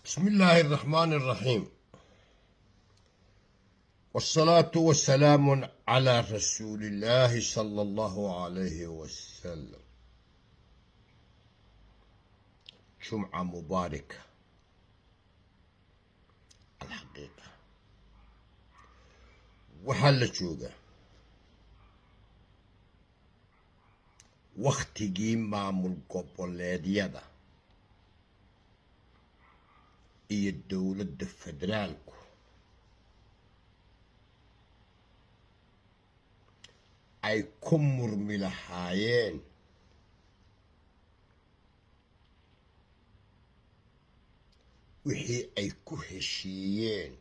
بسم الله الرحمن الرحيم، والصلاة والسلام على رسول الله صلى الله عليه وسلم. جمعة مباركة. الحقيقة waxaa la joogaa wakhtigii maamul goboleedyada iyo dowladda federaalku ay ku murmi lahaayeen wixii ay ku heshiiyeen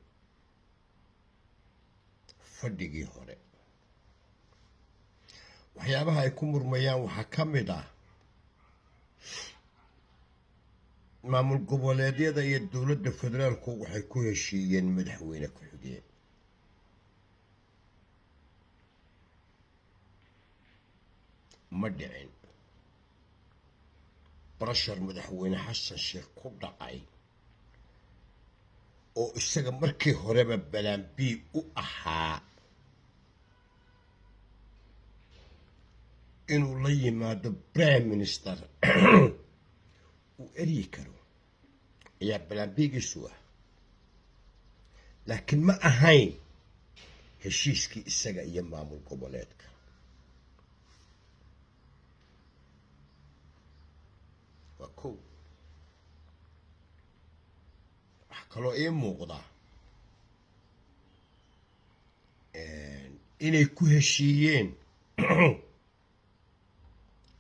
fadhigii hore. Waxyaabaha ay ku murmayaan waxaa ka mid ah maamul goboleedyada iyo dowladda federaalku waxay ku heshiiyeen madaxweyne ku-xigeen. Ma dhicin pressure Madaxweyne Xasan Sheekh ku dhacay oo isaga markii horeba plan B u ahaa inuu la yimaado prime minister uu eryi karo ayaa plan B-giisu ah, laakiin ma ahayn heshiiskii isaga iyo maamul goboleedka. Waa kow. Waxaa kaloo ii muuqda inay ku heshiiyeen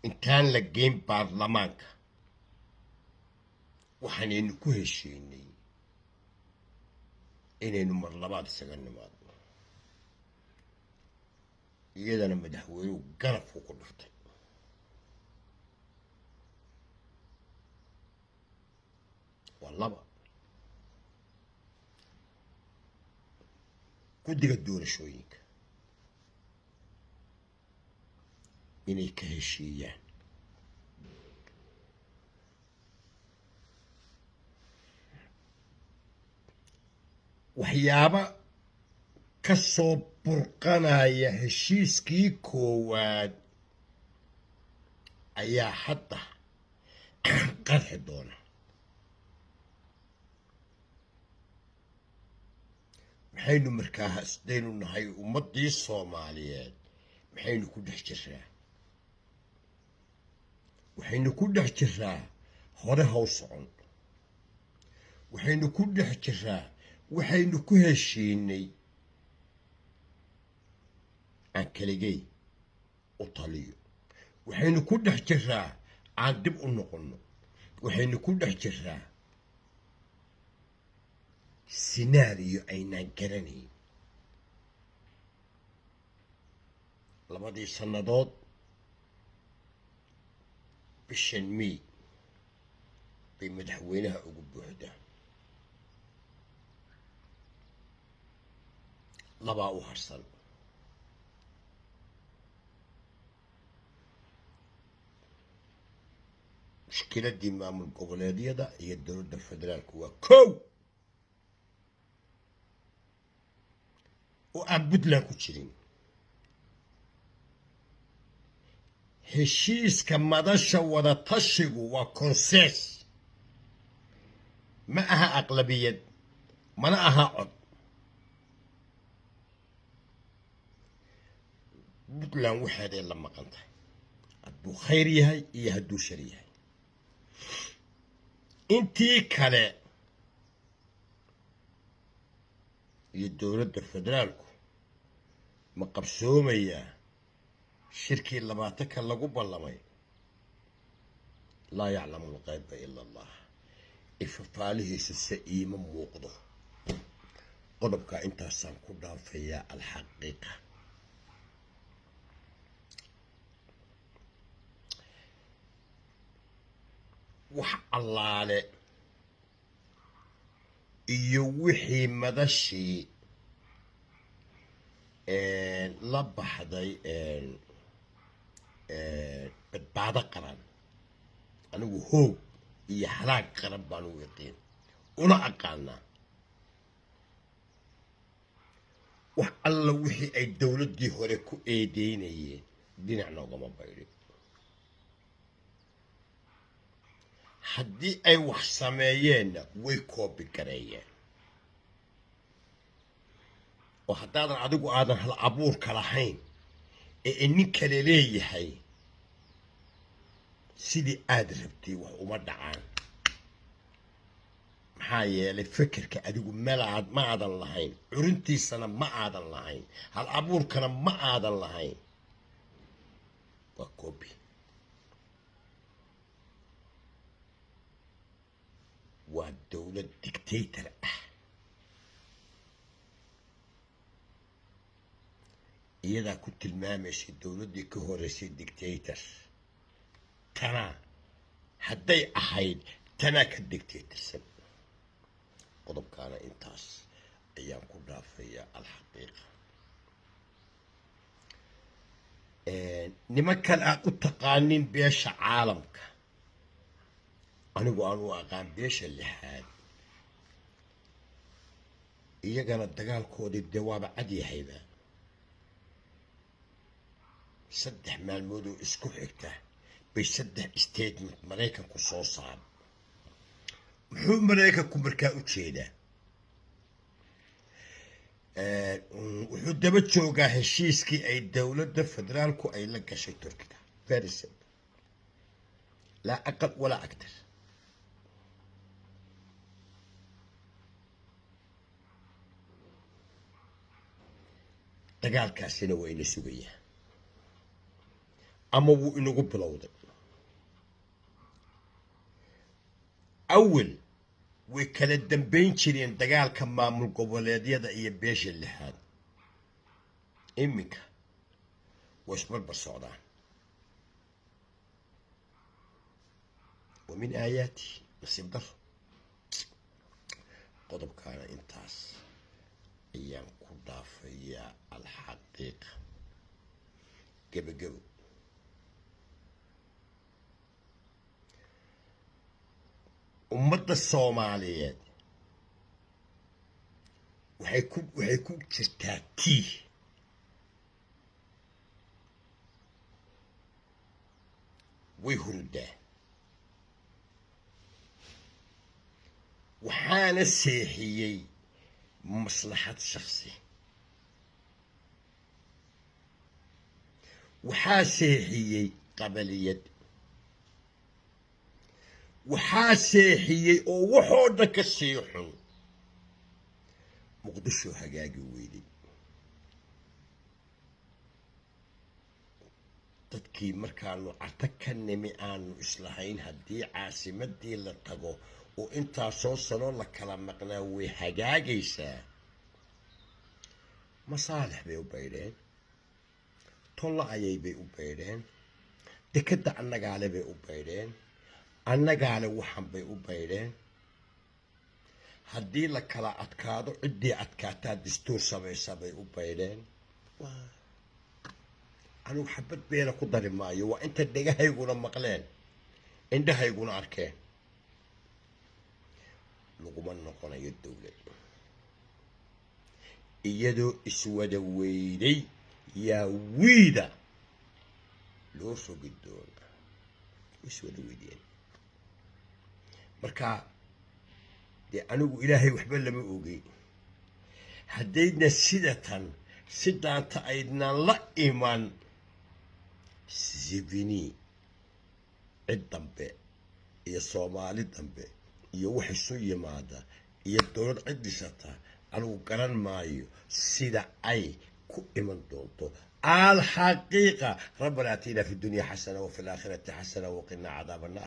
intaan la geyn baarlamaanka waxaanaynu ku heshiinay inaynu mar labaad isaga nimaadno, iyadana madaxweynuhu garabku ku dhuftay. Waa laba. Guddiga doorashooyinka inay ka heshiiyaan. Waxyaaba ka soo burqanaya heshiiskii koowaad ayaa hadda qarxi doona. Maxaynu markaa hasdaynu nahay ummaddii Soomaaliyeed? Maxaynu ku dhex jiraa? Waxaynu ku dhex jiraa hore haw socon. Waxaynu ku dhex jiraa waxaynu ku heshiinay aan keligay u taliyo. Waxaynu ku dhex jiraa aan dib u noqonno. Waxaynu ku dhex jiraa scenario aynaan garanayn. 2dii sannadood bishan May bay madaxweynaha ugu buuxdaa. Labaa u harsan. Mushkiladdii maamul goboleedyada iyo dowladda federaalku waa kow oo aan Puntland ku jirin. Heshiiska madasha wadatashigu waa consensus, ma aha aqlabiyad, mana aha cod. Puntland waxeeday la maqan tahay hadduu khayr yahay iyo hadduu shar yahay. Intii kale iyo dowladda federaalku ma qabsoomayaa shirkii 20ka lagu ballamay? Laa yaclamu alqayba ila Allah. Ifafaalihiisu se iima muuqdo. Qodobkaa intaasaan ku dhaafayaa. Alxaqiiqa wax allaale iyo wixii madashii la baxday Badbaado Qaran, anigu hoog iyo halaag qaran baan u yaqiin. Una aqaanaa wax alla wixii ay dowladdii hore ku eedeynayeen, dhinac noogama baydhin. Haddii ay wax sameeyeenna, way koobi gareeyeen. Oo haddaadan adigu aadan hal abuurka lahayn ee nin kale leeyahay, sidii aada rabtay wax uma dhacaan. Maxaa yeelay, fekerka adigu melaad ma aadan lahayn, curintiisana ma aadan lahayn, hal abuurkana ma aadan lahayn. Waa copy, waa dowlad dictator ah. Iyadaa ku tilmaamaysay dowladdii ka horeysay dictator. Tanaa hadday ahayd, tanaa ka dictatorsan. Qodobkaana intaas ayaan ku dhaafayaa. Alxaqiiqa, nimankan aad u taqaanin beesha caalamka, anigu aan u aqaan beesha lixaad, iyagana dagaalkoodii dee waaba cad yahayba. 3 maalmood oo isku xigta bay saddex statement Maraykanku soo saara. Muxuu Maraykanku markaa u jeedaa? Wuxuu daba joogaa heshiiskii ay dowladda federaalku ay la gashay Turkiga. Very simple, laa aqal walaa aktar. Dagaalkaasina waa ina sugayaa ama wuu inagu bilowday. Awel way kala dambayn jireen dagaalka maamul goboleedyada iyo beesha lixaad. Iminka way isbarbar socdaan. Wa min aayaati nasiib daro. Qodobkaana intaas ayaan ku dhaafayaa. Alxaqiiqa, gebagebo, ummadda Soomaaliyeed waxay ku jirtaa tii way hurudaa, waxaana seexiyey maslaxad shaksi, waxaa seexiyey qabaliyad, waxaa seexiyey oo waxoo dhan ka sii xun Muqdisho hagaagi weyday. Dadkii markaanu Carto ka nimi aanu islahayn haddii caasimadii la tago oo intaasoo sano la kala maqnaa way hagaagaysaa, masaalix bay u baydheen, tolla ayay bay u baydheen, dekadda annagaale bay u baydheen, annagaale waxan bay u baydheen. Haddii la kala adkaado, ciddii adkaataa dastuur samaysa bay u baydheen. Anigu xabad beena ku dari maayo, waa inta dhegahayguna maqleen, indhahayguna arkeen. Laguma noqonayo dowlad iyadoo iswada weyday. Yaa wiida loo rogi doona iswada weydeen. Marka dee anigu Ilaahay waxba lama ogey. Haddaydna sidatan si daanta aydnan la iman zibini, cid dambe iyo Soomaali dambe iyo wax isu yimaada iyo dowlad cid dhisata anigu garan maayo sida ay ku iman doonto. Alxaqiiqa, rabbana aatina fi dunya xasana wafi alaakhirati xasana waqina cadaab annar.